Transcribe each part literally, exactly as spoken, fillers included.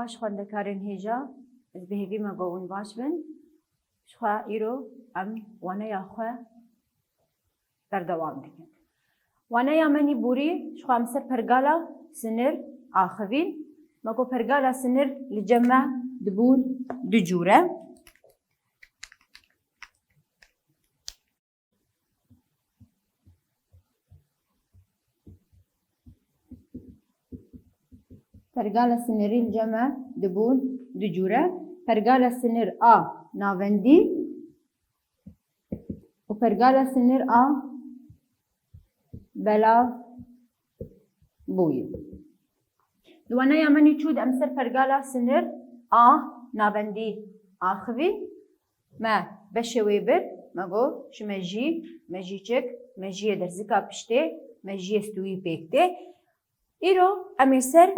Baş xwendekarên hêja, ez bi hêvî me ku hûn baş bin. Ji xwe îro em waneya xwe berdewam dikin. Waneya me nî borî, ji xwe em ser pergala sinir axivîn. Me got pergala sinir li cem me dibûn du cûre. Pergala sinirî li cem me dibûn du cûre. Pergala sinir a navendî û pergala sinir a belav bûyî. Di waneya me nî çû de em ser pergala sinir a navendî axivî. Me beşê wê bir, me got, ji mejî, mejîçik, mejiyê derzika piştê, mejiyê stûyî pêk tê. Îro em ê ser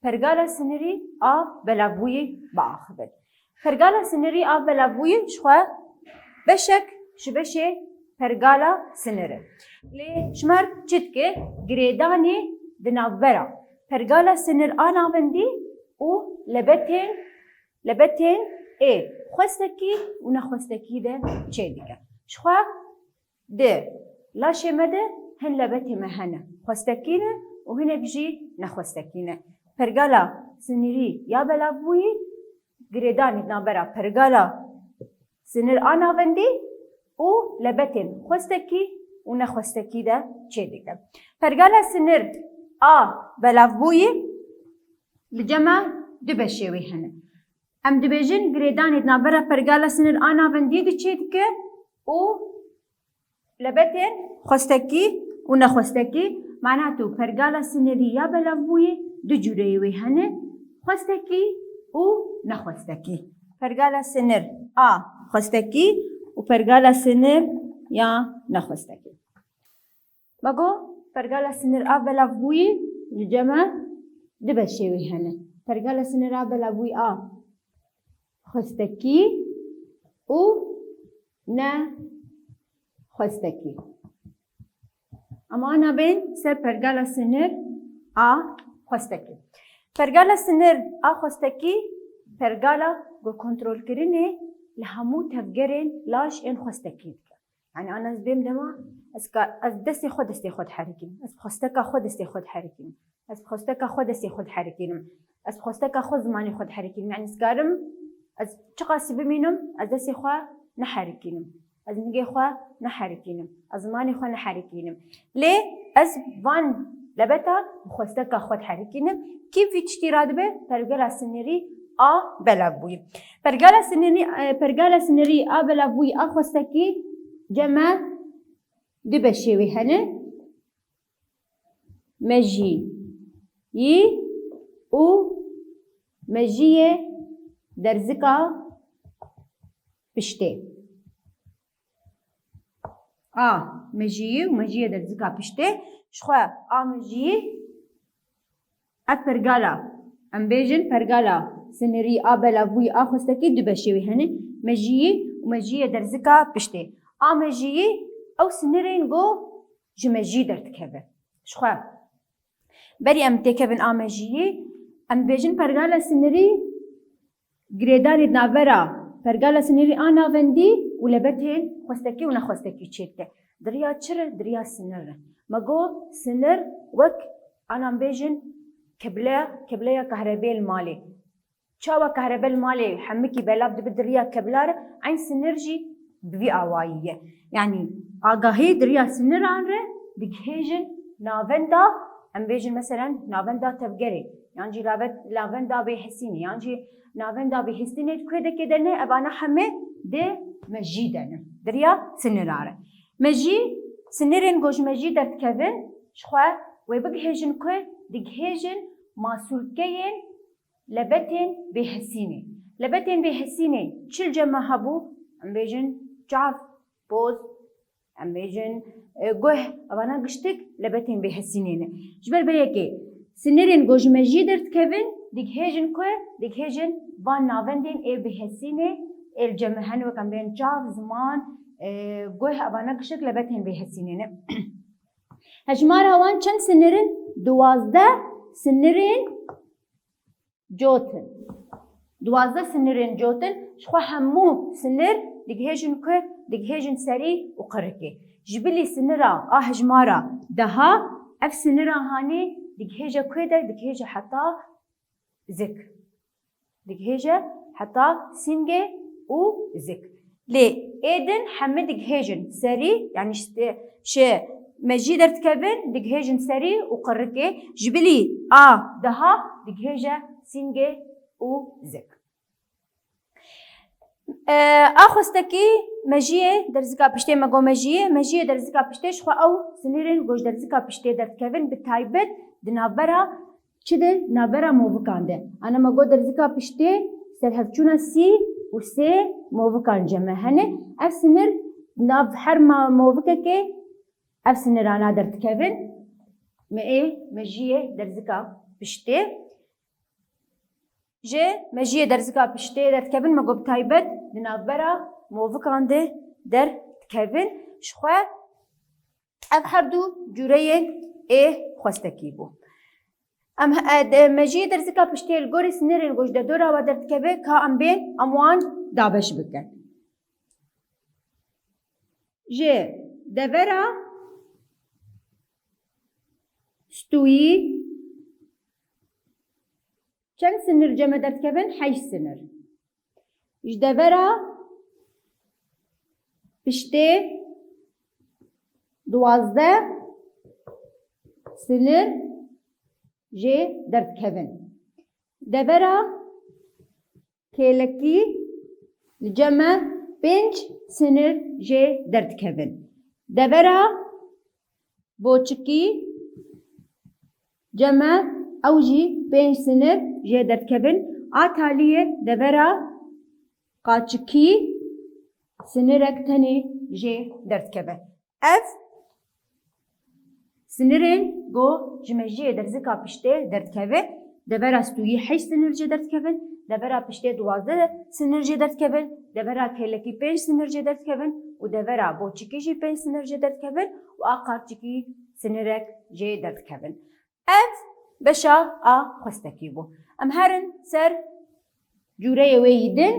pergala sinirî a belavbûyî biaxivin. Pergala sinirî a belavbûyî ji xwe beşek ji beşê pergala sinir e. Lê ji me re çi dike? Girêdanê di navbera pergala sinir a navendî û lebetên, lebetên ê xwestekî û nexwestekî de çêdike. Ji xwe di laşê me de hin lebetê me hene, xwestekî ne û hinek jî nexwestekî ne. Pergala sinirî ya belavbûyî girêdanê di navbera pergala sinir a navendî û lebetên xwestekî û nexwestekî de çêdike. Pergala sinir a belavbûyî li cem me du beşê wê hene. Em dibêjin girêdanê di navbera pergala sinir a navendiyê de çêdike û lebetên xwestekî û nexwestekî, mana tu pergala sinirî ya belavbûyî du cûreyê wê hene, xwestekî û nexwestekî. Pergala sinir a xwestekî û pergala sinir ya nexwestekî. Me got, pergala sinir a belavbûyî li cem me du beşê wê hene. Pergala sinir a belavbûyî a xwestekî û ne xwestekî. Em ana bên ser pergala sinir a xwestekî. Pergala sinir a xwestekî pergala ku kontrolkirinê li hemû tevgerên laş ên xwestekî dike. Yani ana ez bêm dema, ez ka, ez destê xwe, destê xwe diherikînim. Ez bi xwesteka xwe destê xwe diherikînim. Ez bi xwesteka xwe destê xwe diherikînim. Ez bi xwesteka xwe zimanê xwe diherikînim. Yani ez karim, ez çiqasî bimînim, ez destê xwe neherikînim. Ez nigê xwe neherikînim. Ez zimanê xwe neherikînim. Lê ez van lebeta bi xwesteka xwe diherikînim. Kî vî tiştî radibe? Pergala sinirî a belavbûyî. Pergala sinirî, e, pergala sinirî a belavbûyî a xwestekî cem me du beşê wê hene. Mejî yî û mejiyê derzika piştê. A mejiyî û mejiyê derzika piştê. Ji xwe a mejiyî ev pergala, em bêjin pergala sinirî a belavbûyî a xwestekî du beşê wê hene. Mejiyî û mejiyê derzika piştê. A mejiyî ew sinirên ku ji mejî derdikeve. Ji xwe berî em têkevin a mejiyî, em bêjin pergala sinirî girêdanê di navbera pergala sinirî a navendî û lebetên xwestekî û nexwestekî çêdike. Di riya çi re? Di riya sinir re. Me got sinir wek, ana em bêjin, kebleya, kebleya kahrebê li malê. Çawa kahrebe li malê hemikî belav dibe di riya kebla re, eyn sinir jî bi vî awayî ye. Yanî agahî di riya siniran re digihêjin navenda, em bêjin meselen navenda tevgerê, yan jî lavet-, navenda bêhesînê, yan jî navenda bêhesînê di kuêdekê de ne, evana hemê di mejî de ne, di riya siniran re. Mejî, sinirên ku ji mejî derdikevin, ji xwe wê bigihêjin ku digihêjin masûlkeyên lebetên bêhesînê. Lebetên bêhesînê çi li cem me hebû? Em bêjin çav, poz, em bêjin, e, guh, evana giştik lebetên bêhesînê ne. Ji ber vê yekê sinirên ku ji mejiyê derdikevin, digihêjin ku, digihêjin van navendên ê bêhesînê ê li cem me hene, wek em bên çav, ziman, e, guh, evana giştik lebetên bêhesînê ne. Hejmara wan çend sinir in? Duwazdeh sinirên cot in. Duwazdeh sinirên cotin, ji xwe hemû sinir digihêjin ku, digihêjin serî û qirikê. Ji bilî sinira a hejmara deha, ev sinira hanî digihêje ku de, digihêje heta zik. Digihêje heta sîngê û zik. Lê ê din hemî digihêjin serî, yanî ji, ji mejiyê derdikevin, digihêjin serî û qirikê. Ji bilî a deha digihêje sîngê û zik. E, a xwestekî mejiyê derzika piştê, me got mejiyê, mejiyê derzika piştê ji xwe ew sinirên ku ji derzika piştê derdikevin, bi taybet di navbera çi de, navbera movikan de. Ana me got derzika piştê serhevçûna sî û sê movikan cem e hene. Ev sinir nav her ma-, movikekê ev sinirana derdikevin. Me ê mejiyê derzika piştê. Ji mejiyê derzika piştê derdikevin, me got bi taybet di navbera movikan de derdikevin. Ji xwe ev her du cûreyên ê xwestekî bû. Em, e, de, mejiyê derzika piştê li gorî sinirên ku ji derdora we derdikeve, ka em bên em wan dabeş bikin. Ji devera stûyî çend sinir cem e derdikevin? Heşt sinir. Ji devera piştê duwazdeh sinir jê derdikevin. Devera kêlekî li cem e pênc sinir jê derdikevin. Devera boçikî cem e ew jî pênc sinir jê derdikevin. A taliyê devera qaçikî sinirek tenê jê derdikeve. Ev sinirên ku ji mejiyê derzika piştê derdikeve, devera stûyî heşt sinir jê derdikevin, devera piştê duwazdeh sinir jê derdikevin, devera kêlekî pênc sinir jê derdikevin û devera boçikî jî pênc sinir jê derdikevin û a qaçikî sinirek jê derdikevin. Ev beşa a xwestekî bû. Em herin ser cûreyê wê yî din,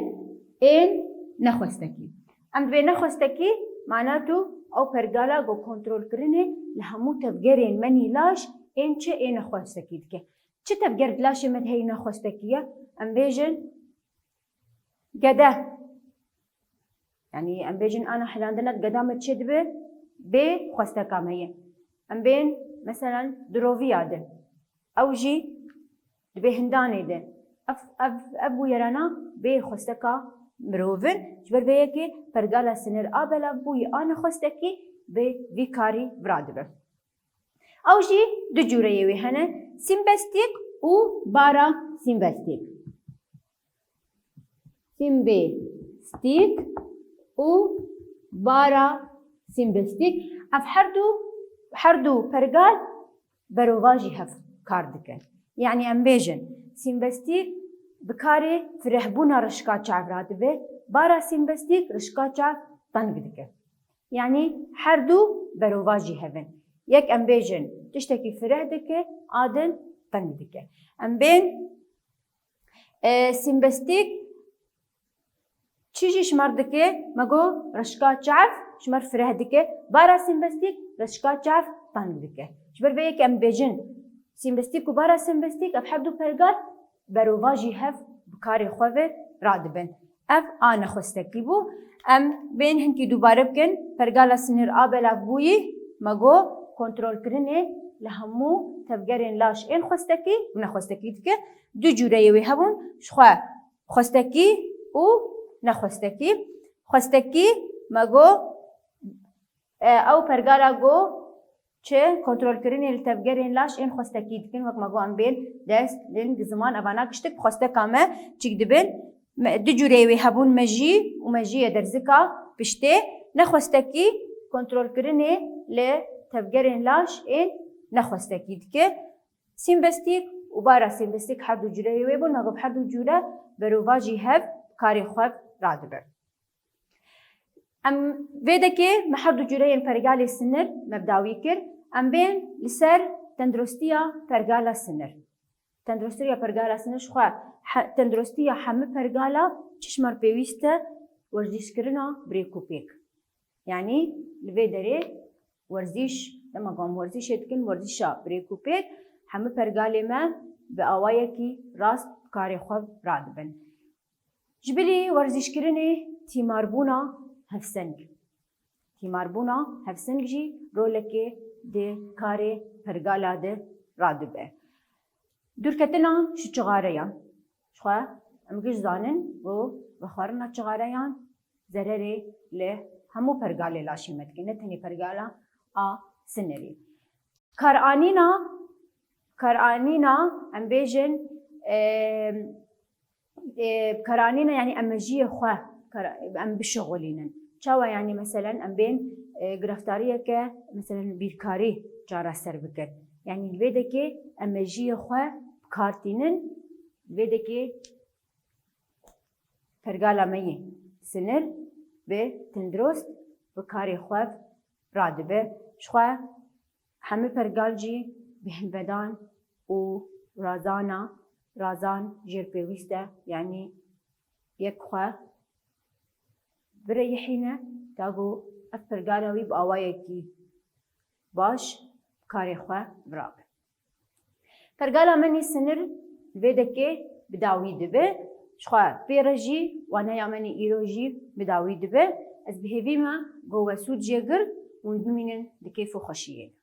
ên nexwestekî. Em dibê nexwestekî, mana tu ew pergala ku kontrolkirinê li hemû tevgerên menî laş ên çi ê nexwestekî dike. Çi tevger di laşê me de heyî nexwestekî ye? Em bêjin gede. Yanî em bêjin ana hilandina geda me çê dibe, bê xwesteka me ye. Em bên, meselen, di roviya de. Ew jî dibê hindanê de. Ev, ev, ev bûyerana bê xwesteka mirovin. Ji ber vê yekê pergala sinir a belavbûyî a nexwestekî bi vî karî vira dibe. Ew jî du cûreyê wê hene, sîmbestîk û barasîmbestîk. Sîmbestîk û barasîmbestîk. Ev her du, her du pergal berovajî hev kar dikin. Yanî em bêjin, sîmbestîk bi karê firehbûna rişka çav radibe, barasîmbestîk rişka çav teng dike. Yanî her du berovajî hev in. Yek em bêjin tiştekî fireh dike, a din teng dike. Em bên, e, sîmbestîk çi jî ji me re dike? Me got rişka çav ji me re fireh dike. Barasîmbestîk rişka çav teng dike. Ji ber vê yekê em bêjin sîmbestîk û barasîmbestîk, ev her du pergal berovajî hev bi karê xwe ve radibin. Ev a nexwestekî bû. Em bên hinkî dubare bikin. Pergala sinir a belavbûyî, me got kontrolkirinê li hemû tevgerên laş ên xwestekî û nexwestekî dike. Du cûreyê wê hebûn, ji xwe xwestekî û nexwestekî. Xwestekî, me got, e, ew pergala ku çi kontrolkirinê li tevgerên laş ên xwestekî dikin, wek me got em bên dest, ling, ziman, evana giştik xwesteka me çîk dibin. Me, du cûreyê wê hebûn, mejî û mejiyê derzika piştê. Nexwestekî kontrolkirinê li tevgerên laş ên nexwestekî dike. Sîmbestîk û barasîmbestîk her du cûreyê wê bûn, me got her du cûre berovajî hev bi karê xwe radibin. Em vê dekê me her du cûreyên pergalê sinir me bi dawî kir. Em bên li ser tenduristiya pergala sinir. Tenduristiya pergala sinir ji xwe, he, tenduristiya hemû pergala çi ji me re pêwîst e? Werzîşkirina bi rêk û pêk. Yanî li vê derê werzîş, dema ku em werzîşê dikin, werzîşa bi rêk û pêk, hemû pergalê me bi awayekî rast karê xwe radibin. Ji bilî werzîşkirinê tîmarbûna hevseng. Tîmarbûna hevseng jî rolekê di karê pergala de radibe. Dûrketina ji çixareyan. Ji xwe em giş zanin ku vexwarina çixareyan zererê li hemû pergalê laşê me dike, ne tenê pergala a sinirî. Karanîna, karanîna em bêjin, e, e, karanîna, yanî em mejiyê xwe kara-, em bişixulînin. Çawa, yanî meselen em bên, e, gireftariyeke, meselen bîrkarî çareser bikin. Yanî li vê dekê em mejiyê xwe bi kar tînin, li vê dekê pergala me yê sinir bi tendurist bi karê xwe radibe. Ji xwe hemî pergal jî bi hinvedan û razana, razan jêr pêwîst e, yanî yek xwe bireyihîne, ta ku ev pergala wî bi awayekî baş bi karê xwe birabe. Pergala me nî sinir li vê dekê bi dawî dibe. Ji xwe pê re jî waneya me nî îro jî bi dawî dibe. Ez bi hêvî me ku we sûd jê girt û hûn bimînin di kêf û xweşiyê de.